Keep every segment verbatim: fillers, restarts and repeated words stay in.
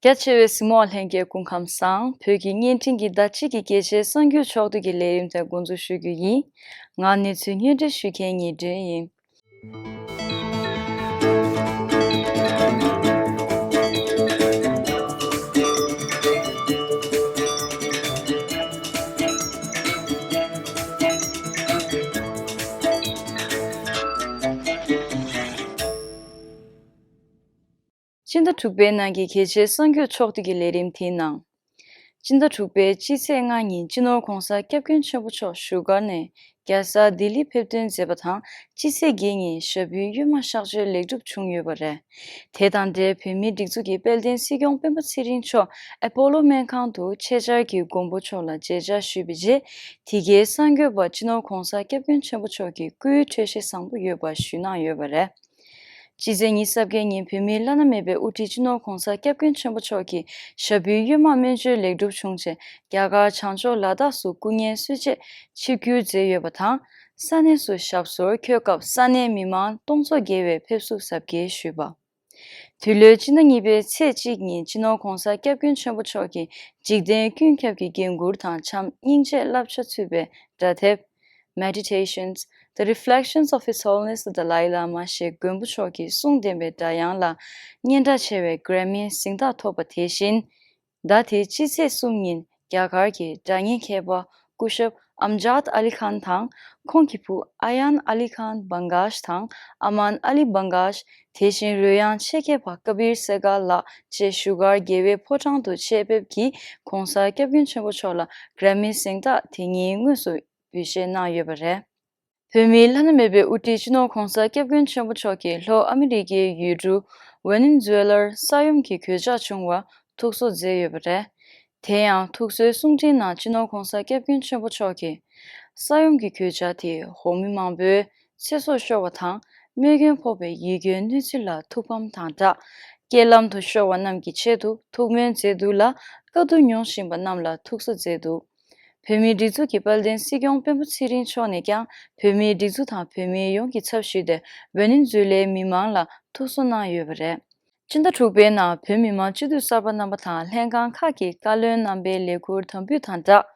རྒྱ་ཆེ་བའི་གཟིགས་མོ་བ་ལྷན་རྒྱས་སྐུ་ཁམས་བཟང་། བོད་ཀྱི་བརྙན་འཕྲིན་གྱི་ཟླ་གཅིག་གི་རྒྱལ་སྤྱིའི་གསར་འགྱུར་ཕྱོགས་བསྡུས་ཀྱི་ལས་རིམ་དེ་འགོ་འཛུགས་ཞུ་རྒྱུ་ཡིན། ང་གནས་ཚུལ་སྙན་སྒྲོན་ཞུ་མཁན་ཉི་སྒྲོན་ཡིན། སྤྱི་ཟླ་དྲུག་པའི་ནང་གི་གལ་ཆེའི་གསར་འགྱུར་ཕྱོགས་བསྡུས་ཀྱི་ལས་རིམ་དེའི་ནང་། སྤྱི་ཟླ་དྲུག་པའི་སྤྱི་ཚེས་ལྔ་ཉིན་སྤྱི་ནོར་༧གོང་ས་༧སྐྱབས་མགོན་ཆེན་པོ་མཆོག་བཞུགས་སྒར་ནས་རྒྱལ་ས་ལྡི་ལི་ཕེབས་ཐོན་མཛད་པ་དང་། སྤྱི་ཚེས་བརྒྱད་ཉིན་ཞབས་བརྟན་གཡོན་མ་གཤགས་བཅོལ་ལེགས་གྲུབ་བྱུང་ཡོད་པ་རེད། དེ་དང་འབྲེལ་བོད་མིའི་སྒྲིག་འཛུགས་ཀྱི་དཔལ་ལྡན་སྲིད་སྐྱོང་སྤེན་པ་ཚེ་རིང་མཆོག་ཨེ་པོ་ལོ་སྨན་ཁང་དུ་ཆེད་བཅར་གྱིས་མགོན་པོ་མཆོག་ལ་མཇལ་བཅར་ཞུས་པའི་རྗེས། དེ་གའི་གསར་འགོད་པར་སྤྱི་ནོར་༧གོང་ས་༧སྐྱབས་མགོན་ཆེན་པོ་མཆོག་གི་སྐུའི་འཕྲོད་བཞེས་བཟང་པོ་ཡོད་པ་ཞུས་གནང་ཡོད་པ་རེད། སྤྱི་ཚེས་ཉི་ཤུ་རྩ་བརྒྱད་ཉིན་བོད་མིའི་བླ་ན་མེད་པའི་དབུ་ཁྲིད་སྤྱི་ནོར་༧གོང་ས་༧སྐྱབས་མགོན་ཆེན་པོ་མཆོག་གི་ཞབས་བརྟན་གཡོན་མ་སྨན་བཅོས་ལེགས་གྲུབ་བྱུང་རྗེས། རྒྱ་གར་བྱང་ཕྱོགས་ལ་དྭགས་སུ་སྐུ་ངལ་གསོ་ཆེད་ཆིབས་བསྒྱུར་མཛད་ཡོད་པ་དང་། ས་གནས་སུ་ཞབས་སོར་འཁོད་སྐབས་ས་གནས་མི་མང་སྟོང་ཚོ་བརྒལ་བས་ཕེབས་བསུ་གཟབ་རྒྱས་ཞུས་པ། དུས་ལོའི་སྤྱི་ཟླ་གཉིས་པའི་ཚེས་གཅིག་ཉིན་སྤྱི་ནོར་༧གོང་ས་༧སྐྱབས་མགོན་ཆེན་པོ་མཆོག་གིས་འཇིག་རྟེན་ཀུན་ཁྱབ་ཀྱི་འགན་འཁུར་དང་འཆམ་སྙིང་རྗེ་བསླབ་བྱ་ཚུད་པའི་སྒྲ་དེབ། Meditations, The Reflections of His Holiness the Dalai Lama ཞེས་མགོན་པོ་མཆོག་གི་གསུང་ལྡན་པའི་སྒྲ་དབྱངས་ལ་སྙན་གྲགས་ཆེ་བའི་གྷ་ར་མི་གཟེངས་རྟགས་ཐོབ་པ་དེ་བཞིན། ཟླ་དེའི་སྤྱི་ཚེས་གསུམ་ཉིན་རྒྱ་གར་གྱི་སྒྲ་སྙན་མཁས་པ་སྐུ་ཞབས་ཨམ་ཇཱད་ཨ་ལི་ཁཱན་དང་། ཁོང་གི་བུ་ཨ་ཡན་ཨ་ལི་ཁཱན་བང་གཱ་ཤ་དང་ཨ་མན་ཨ་ལི་བང་གཱ་ཤ། དེ་བཞིན་རོལ་དབྱངས་ཆེད་མཁས་པ་ཀ་བིར་སེ་གལ་ལགས་བཅས་བཞུགས་སྒར་རྒྱལ་བའི་ཕོ་བྲང་དུ་ཆེད་ཕེབས་ཀྱིས་༧གོང་ས་༧སྐྱབས་མགོན་ཆེན་པོ་མཆོག་ལ་གྷ་ར་མི་གཟེངས་རྟགས་དེ་ཉིད་དངོས་སུ་འབུལ་བཞེས་གནང་ཡོད་པ་རེད། བོད་མིའི་བླ་ན་མེད་པའི་དབུ་ཁྲིད་སྤྱི་ནོར་༧གོང་ས་༧སྐྱབས་མགོན་ཆེན་པོ་མཆོག་གིས་ལྷོ་ཨ་མི་རི་ཀའི་ཡུལ་གྲུ་ཝེ་ནེ་ཛུ་ཝེ་ལར་ས་ཡོམ་གྱི་གོད་ཆག་བྱུང་བར་ཐུགས་གསོ་མཛད་ཡོད་པ་རེད། དེ་ཡང་ཐུགས་གསོའི་གསུང་འཕྲིན་ནང་སྤྱི་ནོར་༧གོང་ས་༧སྐྱབས་མགོན་ཆེན་པོ་མཆོག་གིས། ས་ཡོམ་གྱི་གོད་ཆག་དེས་འོག་མི་མང་པོའི་ཚེ་སྲོག་ཤོར་བ་དང་། རྨས་སྐྱོན་ཕོག་པའི་ཡིད་སྐྱོའི་གནས་ཚུལ་ལ་ཐུགས་ཕམ་དང་སྦྲགས། རྐྱེན་ལམ་དུ་ཤོར་བ་རྣམས་ཀྱི་ཆེད་དུ་ཐུགས་སྨོན་མཛད་འདུག་ལ། དཀའ་སྡུག་མྱོང་བཞིན་པ་རྣམས་ལ་ཐུགས་གསོ་མཛད་འདུག་བོད་མིའི་སྒྲིག་འཛུགས་ཀྱི་དཔལ་ལྡན་སྲིད་སྐྱོང་སྤེན་པ་ཚེ་རིང་མཆོག་ནས་ཀྱང་བོད་མིའི་སྒྲིག་འཛུགས་དང་བོད་མི་ཡོངས་ཀྱི་ཚབ་ཞུས་ཏེ་ཝེ་ནེ་ཛུ་ཝེ་ལའི་མི་མང་ལ་ཐུགས་གསོ་གནང་ཡོད་པ་རེད། སྤྱི་ཟླ་དྲུག་པའི་ནང་བོད་མི་མང་སྤྱི་འཐུས་གསར་པ་རྣམ་པ་དང་ལྷན་ཁང་ཁག་གི་བཀའ་བློན་རྣམ་པའི་ལས་འཁུར་དམ་འབུལ་དང་སྦྲགས།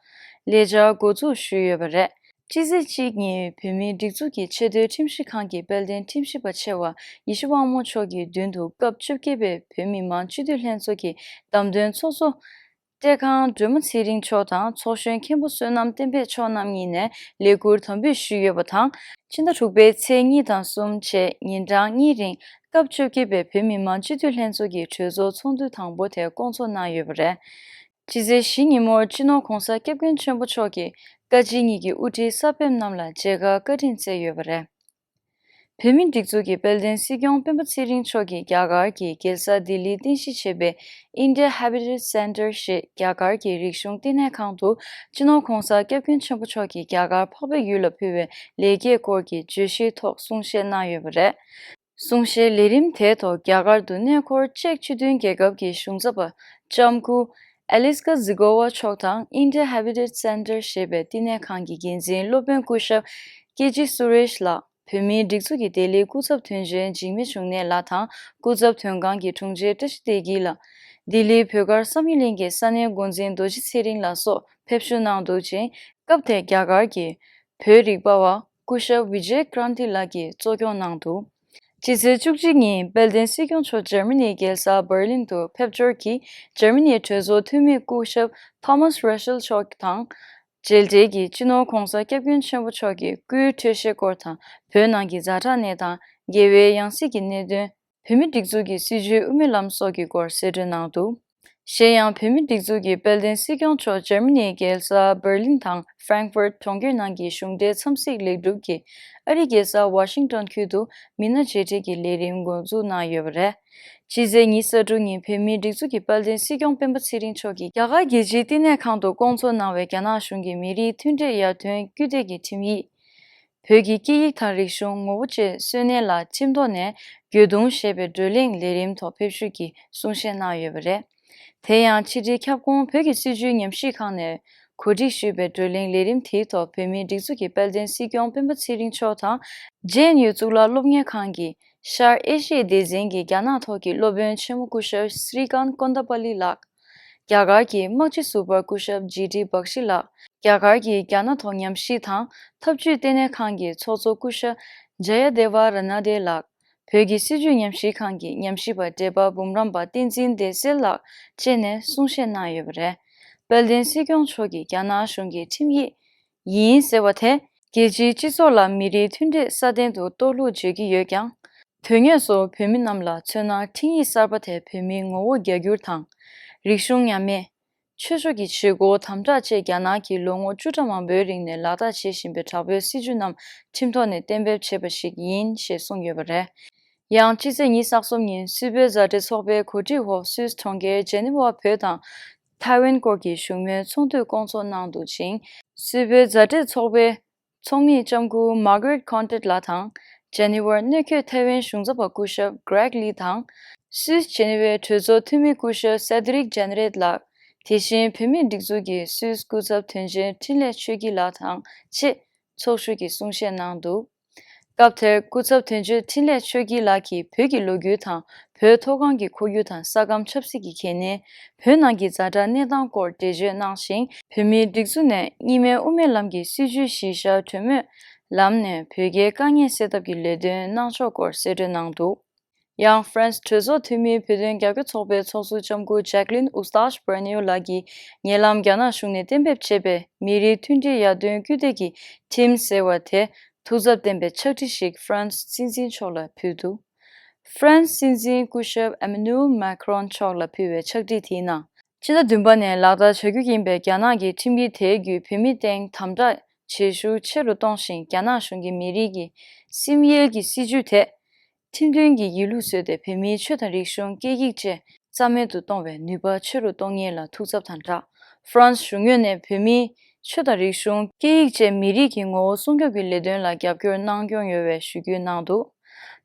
ལས་བཅར་འགོ་འཛུགས་ཞུས་ཡོད་པ་རེད། སྤྱི་ཚེས་གཅིག་ཉིན་བོད་མིའི་སྒྲིག་འཛུགས་ཀྱི་ཆེས་མཐོའི་ཁྲིམས་ཞིབ་ཁང་གི་དཔལ་ལྡན་ཁྲིམས་ཞིབ་པ་ཆེ་བ་ཡེ་ཤེས་དབང་མོ་མཆོག་གི་མདུན་དུ་སྐབས་བཅོ་བརྒྱད་པའི་བོད་མི་མང་སྤྱི་འཐུས་ལྷན་ཚོགས་ཀྱི་བདམས་ཐོན་ཚོགས་གཙོ། བཀྲས་ཁང་སྒྲོལ་མ་ཚེ་རིང་མཆོག་དང་ཚོགས་གཞོན་མཁན་པོ་བསོད་ནམས་བསྟན་འཕེལ་མཆོག་རྣམ་གཉིས་ནས་ལས་འཁུར་དམ་འབུལ་ཞུས་ཡོད་པ་དང་། ཕྱི་ཟླ་དྲུག་པའི་ཚེས་གཉིས་དང་གསུམ་བཅས་ཉིན་གྲངས་གཉིས་རིང་སྐབས་བཅོ་བརྒྱད་པའི་བོད་མི་མང་སྤྱི་འཐུས་ལྷན་ཚོགས་ཀྱི་གྲོས་ཚོགས་ཚོགས་འདུ་དང་པོ་དེ་བསྐོང་ཚོགས་གནང་ཡོད་པ་རེད། སྤྱི་ཚེས་བཞི་ཉིན་མོར་སྤྱི་ནོར་༧གོང་ས་༧སྐྱབས་མགོན་ཆེན་པོ་མཆོག་གིས་བཀའ་སྤྱི་གཉིས་ཀྱི་དབུ་ཁྲིད་གསར་ཕེབས་རྣམས་ལ་མཇལ་ཁ་བཀའ་དྲིན་སྩལ་ཡོད་པ་རེད། བོད་མིའི་སྒྲིག་འཛུགས་ཀྱི་དཔལ་ལྡན་སྲིད་སྐྱོང་སྤེན་པ་ཚེ་རིང་མཆོག་གིས་རྒྱ་གར་གྱི་རྒྱལ་ས་ལྡི་ལིར་རྟེན་གཞི་བྱས་པའི་India Habitat Center ཞེས་རྒྱ་གར་གྱི་རིག་གཞུང་བསྟི་གནས་ཁང་དུ་སྤྱི་ནོར་༧གོང་ས་༧སྐྱབས་མགོན་ཆེན་པོ་མཆོག་གིས་རྒྱ་གར་འཕགས་པའི་ཡུལ་ལ་ཕུལ་བའི་ལེགས་སྐྱེས་སྐོར་གྱི་བརྗོད་གཞིའི་ཐོག་གསུང་བཤད་གནང་ཡོད་པ་རེད། གསུང་བཤད་ལས་རིམ་དེའི་ཐོག་རྒྱ་གར་དུ་གནས་སྐོར་ཅེཀ་སྤྱི་མཐུན་རྒྱལ་ཁབ་ཀྱི་གཞུང་ཚབ་པ་ལྕམ་སྐུ་Eliska Zygova མཆོག་དང་India Habitat Center ཞེས་པའི་བསྟི་གནས་ཁང་གི་འགན་འཛིན་སློབ་དཔོན་སྐུ་ཞབས་ཀེ་ཇི་སུ་རེཤ་ལགས། བོད་མིའི་སྒྲིག་འཛུགས་ཀྱི་ལྡི་ལིའི་སྐུ་ཚབ་དོན་གཅོད་འཇིགས་མེད་འབྱུང་གནས་ལགས་དང་སྐུ་ཚབ་དོན་ཁང་གི་དྲུང་ཆེ་བཀྲ་ཤིས་བདེ་སྐྱིད་ལགས། ལྡི་ལིའི་བོད་སྒར་བསམ་ཡས་གླིང་གི་ས་གནས་འགོ་འཛིན་རྡོ་རྗེ་ཚེ་རིང་ལགས་སོགས་ཕེབས་ཞུགས་གནང་འདུག་ཅིང་། སྐབས་དེར་རྒྱ་གར་གྱི་བོད་རིག་པ་བ་སྐུ་ཞབས་བི་ཇེ་ཀྲན་ཏི་ལགས་ཀྱིས་གཙོ་སྐྱོང་གནང་འདུག་སྤྱི་ཚེས་བཅུ་གཅིག་ཉིན་དཔལ་ལྡན་སྲིད་སྐྱོང་མཆོག་འཇར་མ་ནིའི་རྒྱལ་ས་འབར་ལིན་དུ་ཕེབས་འབྱོར་གྱིས་འཇར་མ་ནིའི་གྲོས་ཚོགས་འཐུས་མི་སྐུ་ཞབས་ཐོ་མཱས་རེ་ཤེལ་མཆོག་དང་། མཇལ་འཕྲད་ཀྱིས་སྤྱི་ནོར་༧གོང་ས་༧སྐྱབས་མགོན་ཆེན་པོ་མཆོག་གི་སྐུའི་འཕྲོད་བཞེས་སྐོར་དང་བོད་ནང་གི་ཛ་དྲག་གནས་སྟངས། རྒྱལ་བའི་ཡང་སྲིད་ཀྱི་གནད་དོན། བོད་མིའི་སྒྲིག་འཛུགས་ཀྱི་སྲིད་བྱུས་དབུ་མའི་ལམ་སོགས་ཀྱི་སྐོར་གསལ་བསྒྲགས་གནང་འདུག་གཞན་ཡང་བོད་མིའི་སྒྲིག་འཛུགས་ཀྱི་དཔལ་ལྡན་སྲིད་སྐྱོང་མཆོག་འཇར་མ་ནིའི་རྒྱལ་ས་འབར་ལིན་དང་ཧྥ་རེང་ཧྥུར་གྲོང་ཁྱེར་ནང་གི་གཞུང་འབྲེལ་འཚམས་གཟིགས་ལེགས་གྲུབ་ཀྱིས་ཨ་རིའི་རྒྱལ་ས་ཝ་ཤིང་ཏོན་ཁུལ་དུ་མི་སྣ་མཇལ་འཕྲད་ཀྱི་ལས་རིམ་འགོ་འཛུགས་གནང་ཡོད་པ་རེད། སྤྱི་ཚེས་ཉི་ཤུ་རྩ་དྲུག་ཉིན་བོད་མིའི་སྒྲིག་འཛུགས་ཀྱི་དཔལ་ལྡན་སྲིད་སྐྱོང་སྤེན་པ་ཚེ་རིང་མཆོག་གིས་རྒྱ་གར་རྒྱལ་སྤྱིའི་བསྟི་གནས་ཁང་དུ་བསྐོང་ཚོགས་གནང་བའི་རྒྱ་ནག་གཞུང་གི་མི་རིགས་མཐུན་སྒྲིལ་ཡར་ཐོན་སྐུལ་འདེད་ཀྱི་ཁྲིམས་ཡིག་བོད་ཀྱི་སྐད་ཡིག་དང་རིག་གཞུང་ངོ་བོ་བཅས་གསོན་གནས་ལ་ཁྲིམས་ཐོག་ནས་རྒྱུད་རྡུང་ཞེས་པའི་བགྲོ་གླེང་ལས་རིམ་ཐོག་ཕེབས་ཞུགས་ཀྱིས་གསུང་བཤད་གནང་ཡོད་པ་རེད། དེ་ཡང་ཕྱི་དྲིལ་ཁྱབ་ཁོངས་བོད་ཀྱི་སྲིད་བྱུས་ཉམས་ཞིབ་ཁང་ནས་གོ་སྒྲིག་ཞུས་པའི་བགྲོ་གླེང་ལས་རིམ་དེའི་ཐོག་བོད་མིའི་སྒྲིག་འཛུགས་ཀྱི་དཔལ་ལྡན་སྲིད་སྐྱོང་སྤེན་པ་ཚེ་རིང་མཆོག་དང་། ཇེ་ཨེན་ཡུ་གཙུག་ལག་སློབ་གཉེར་ཁང་གི་ ཤར་ཨེ་ཤི་ཡའི་སྡེ་ཚན་གྱི་རྒྱ་ནག་ཐོག་གི་སློབ་དཔོན་ཆེན་མོ་སྐུ་ཞབས་སི་རི་ཀཱན་ཀོན་ཏ་པ་ལི་ལགས། རྒྱ་གར་གྱི་དམག་སྤྱི་ཟུར་པ་སྐུ་ཞབས་ཇི་ཏི་བག་ཤི་ལགས། རྒྱ་གར་གྱི་རྒྱ་ནག་ཐོག་ཉམས་ཞིབ་དང་འཐབ་ཇུས་ལྟེ་གནས་ཁང་གི་ཚོགས་གཙོ་སྐུ་ཞབས་ཇ་ཡ་དེ་བ་ར་ན་དེ་ལགས། བོད་ཀྱི་སྲིད་བྱུས་ཉམས་ཞིབ་ཁང་གི་ཉམས་ཞིབ་པ་བགྲེས་པ་འབུམ་རམས་པ་བསྟན་འཛིན་བདེ་གསལ་ལགས་བཅས་ནས་གསུང་བཤད་གནང་ཡོད་པ་རེད། དཔལ་ལྡན་སྲིད་སྐྱོང་མཆོག་གིས་རྒྱ་ནག་གཞུང་གི་ཁྲིམས་ཡིག་ཡིན་ཟེར་བ་དེ། རྒྱལ་སྤྱིའི་སྤྱི་ཚོགས་ལ་མི་རིགས་མཐུན་སྒྲིལ་སྲ་བརྟན་དུ་གཏོང་ལུགས་བརྗོད་ཀྱི་ཡོད་ཀྱང་། དོན་དངོས་སུ་བོད་མི་རྣམས་ལ་མཚོན་ན། ཁྲིམས་ཡིག་གསར་པ་དེ་བོད་མིའི་ངོ་བོ་རྒྱ་སྒྱུར་དང་། རིག་གཞུང་ཉམས་དམས། ཆོས་ཕྱོགས་ཀྱི་བྱེད་སྒོ་དམ་དྲག་བཅས་རྒྱ་ནག་གིས་ལོ་ངོ་བཅུ་ཕྲག་མང་པོའི་རིང་ནས་ལག་བསྟར་བྱེད་བཞིན་པའི་དྲག་པོའི་སྲིད་བྱུས་རྣམས་ཁྲིམས་ཐོག་ནས་གཏན་འབེབས་བྱས་པ་ཞིག་ཡིན་ཞེས་གསུངས་ཡོད་པ་རེད། ཡང་། ཕྱི་ཚེས་ཉི་ཤུ་རྩ་གསུམ་ཉིན་སུད་བོད་མཛའ་འབྲེལ་ཚོགས་པའི་གོ་སྒྲིག་འོག་སུད་སི་གྲོང་ཁྱེར་ཇེ་ནི་ཝར་བོད་དང་ཐའེ་ཝན་སྐོར་གྱི་བཞུགས་མོལ་ཚོགས་འདུ་བསྐོང་ཚོགས་གནང་འདུག་ཅིང་། སུད་བོད་མཛའ་འབྲེལ་ཚོགས་པའི་ཚོགས་མི་ལྕམ་སྐུ་མར་གྷ་རེད་ཁོན་ཏེད་ལགས་དང་། ཇེ་ནི་ཝར་གནོད་འགེལ་ཐའེ་ཝན་གཞུང་ཚབ་པ་སྐུ་ཞབས་གྷ་རེག་ལི་དང་། སུད་སི་ཇེ་ནི་ཝའི་གྲོས་ཚོགས་འཐུས་མི་སྐུ་ཞབས་སེ་དྲིག་ཇེན་རེད་ལགས། དེ་བཞིན་བོད་མིའི་སྒྲིག་འཛུགས་ཀྱི་སུད་སི་སྐུ་ཚབ་དོན་གཅོད་འཕྲིན་ལས་ཆོས་སྐྱིད་ལགས་དང་བཅས་ཚོགས་ཞུགས་ཀྱིས་གསུང་བཤད་གནང་འདུག་སྐབས་དེར་སྐུ་ཚབ་དོན་གཅོད་འཕྲིན་ལས་ཆོས་སྐྱིད་ལགས་ཀྱིས་བོད་ཀྱི་ལོ་རྒྱུས་དང་བོད་མཐོ་སྒང་གི་ཁོར་ཡུག་དང་ས་ཁམས་ཆབ་སྲིད་ཀྱི་གལ་གནད། བོད་ནང་གི་ཛ་དྲག་གནས་སྟངས་སྐོར་འགྲེལ་བརྗོད་གནང་ཞིང་། བོད་མིའི་སྒྲིག་འཛུགས་ནས་གཉིས་སྨན་དབུ་མའི་ལམ་གྱི་སྲིད་བྱུས་གཞི་བཞག་གྲོས་མོལ་ལམ་ནས་བོད་རྒྱའི་དཀའ་ངལ་སེལ་ཐབས་ཀྱི་ལས་དོན་གནང་ཕྱོགས་སྐོར་གསལ་བཀྲོལ་གནང་འདུག་ཡང་། ཧྥ་རན་སི་གྲོས་ཚོགས་འཐུས་མིའི་བོད་དོན་རྒྱབ་སྐྱོར་ཚོགས་པའི་ཚོགས་གཙོ་ལྕམ་སྐུ་ཇེག་ལིན་ཨུ་སྟཱཤ་བྷར་ནིའུ་ལགས་ཀྱིས། ཉེ་ལམ་རྒྱ་ནག་གཞུང་ནས་གཏན་འབེབས་བྱས་པའི་མི་རིགས་མཐུན་སྒྲིལ་ཡར་ཐོན་སྐུལ་འདེད་ཀྱི་ཁྲིམས་ཟེར་བ་དེ་ཐུགས་འཚབ་བསྟན་པའི་ཕྱག་བྲིས་ཤིག་ཧྥ་རན་སི་སྲིད་འཛིན་མཆོག་ལ་ཕུལ་འདུག་ཧྥ་རན་སི་སྲིད་འཛིན་སྐུ་ཞབས་ཨེ་མ་ནུ་ཨེལ་མཱ་ཁི་རོན་མཆོག་ལ་ཕུལ་བའི་ཕྱག་བྲིས་དེའི་ནང་། སྤྱི་ཟླ་བདུན་པ་ནས་ལག་བསྟར་བྱ་རྒྱུ་ཡིན་པའི་རྒྱ་ནག་གི་ཁྲིམས་ཡིག་དེའི་བརྒྱུད། བོད་མིའི་སྟེང་དམ་དྲག་བྱེད་ཤུགས་ཆེ་རུ་གཏོང་ཞིང་། རྒྱ་ནག་གཞུང་གིས་མི་རིགས་ཀྱི་སེམས་ཡུལ་གྱི་སྲིད་བྱུས་དེ། ཁྲིམས་མཐུན་གྱི་ཡིག་ལུགས་བཟོས་ཏེ། བོད་མིའི་ཆོས་དང་རིག་གཞུང་། སྐད་ཡིག་བཅས་རྩ་མེད་དུ་གཏོང་བའི་ནུས་པ་ཆེ་རུ་གཏོང་ངེས་ལ་ཐུགས་འཚབ་དང་སྦྲགས། ཧྥ་རན་སི་གཞུང་ངོས་ནས་བོད་མིའི་ཆོས་དང་རིག་གཞུང་། སྐད་ཡིག་བཅས་མི་རིགས་ཀྱི་ངོ་བོ་སྲུང་སྐྱོབ་ཀྱི་ལས་དོན་ལ་རྒྱབ་སྐྱོར་གནང་སྐྱོང་ཡོད་པའི་ཞུ་རྒྱུ་གནང་འདུག་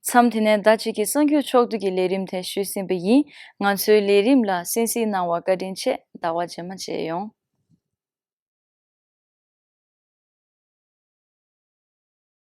མཚམས་དེ་ནས་ཟླ་གཅིག་གི་གསར་འགྱུར་ཕྱོགས་བསྡུས་ཀྱི་ལས་རིམ་དེ་ཞུས་ཟིན་པ་ཡིན། ང་ཚོའི་ལས་རིམ་ལ་གསན་གཟིགས་གནང་བར་བཀའ་དྲིན་ཆེ། ཟླ་བ་རྗེས་མ་མཇལ་ཡོང་།